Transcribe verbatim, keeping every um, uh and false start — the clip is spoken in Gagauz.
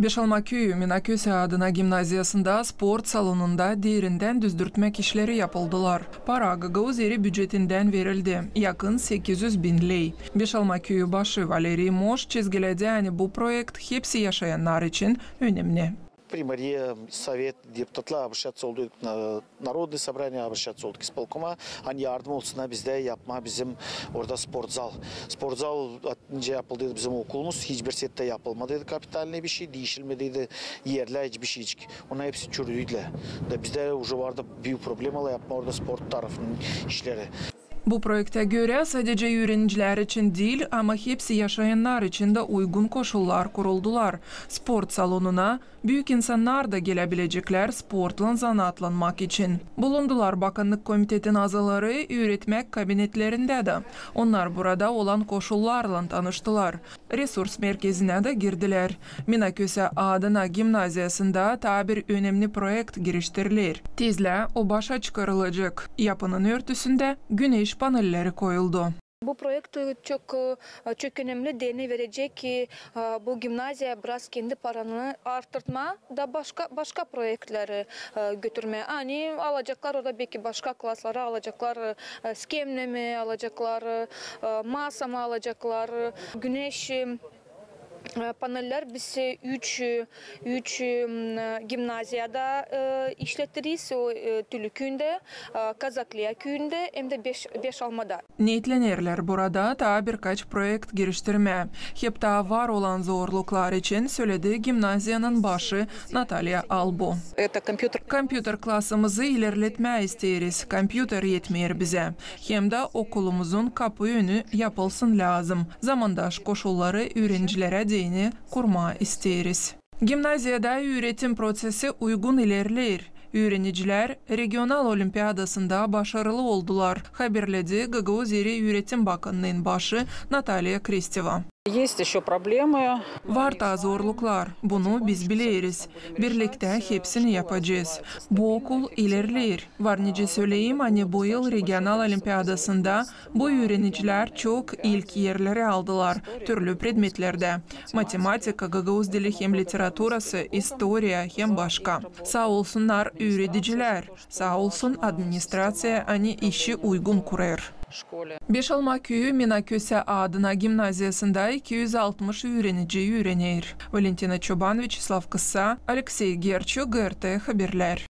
Beşalma küüyü Minaköse adına gimnaziyasında sport salonunda derindän düzdürtmäk işleri yapıldılar. Para Gagauz Eri bücetindän verildi, yakın sekiz üz bin ley. Beşalma küüyü başı Valeriy Moş çizgiledi, ani bu proekt hepsi yaşayannar için önemni. Примария, совет, депутатла обращаться oldu, e, Народное собрание обращаться oldu исполкома, ani yardım olsunnar bizdä yapmaa bizim orada sportzal. Sportzal nicä yapıldı bizim okulumuz, hiçbir sette yapılmadıydı kapitalnıy bir şey, diişilmediydi erlär, hiçbir şeycik. Onnar hepsi çürüdüydülär. Da bizdä уже vardı büük problemalar yapmaa orada sport tarafının işleri. Bu proektä görä sadecä üürenicilär için diil, ama hepsi yaşayannar için dä uygun koşullar kuruldular. Sport salonuna büük insannar da geläbileceklär sportlan zanaatlanmak için. Bulundular Bakannık komitetin azaları üüretmäk kabinetlerindä dä. Onnar burada olan koşullarlan tanıştılar. Resurs merkezinä dä girdilär. Minaköse adına gimnaziyasında taa bir önemni proekt giriştiriler. Tezlää o başa çıkarılacek. Yapının örtüsündä güneş panelleri koyuldu. Bu proekt çok, e, çok önemli, deyni verecek ki, e, bu gimnaziya biraz kendi paranını arttırtmaa da başka, başka proektleri, e, götürmää. Ani alaceklar orada belki başka klasları alaceklar, e, skemne mi alaceklar, e, masa mı alaceklar, e, güneş, e, e, paneller biz, e, üç, e, üç, e, m, e, gimnaziyada, e, işletiriz. O, e, Tülü küüyündä, e, Kazakliya küüyündä hem dä Beş-, Beşalmada. Neetlenerlär burada taa birkaç proekt giriştirmää. Hep taa var olan zorluklar için, söledi gimnaziyanın başı Natalya Albu. Это компьютер. Kompüter klasımızı ilerletmää isteeriz. Kompüter etmeer bizä. Hem dä okulumuzun kapu önü yapılsın lääzım. Zamandaş koşulları üürencilerä deyni kurmaa isteeriz. Gimnaziyada üüretim proţesi uygun ilerleer. Üürenicilär regional olimpiadasında başarılı oldular, haberledi Gagauz Eri üüretim bakannıın başı Natalya Kristeva. Есть ещё проблемы. Var taa zorluklar, bunu biz bileeriz. Birliktä hepsini yapacez. Bu okul ilerleer. Var nicä söleyim, ani bu yıl regional olimpiadasında bu üürenicilär çok ilk erleri aldılar türlü predmetlerdä: matematika, gagauz dili hem literaturası, istoriya hem başka. Saa olsunnar üüredicilär, saa olsun administraţiya, ani işi uygun kurêr. Beşalma küüyü Minaköse adına gimnaziyasında iki üz altmış üürenici üürener. Valentina Çoban, Vyaçeslav Kısa, Aleksey Gerço, G R T Haberlär.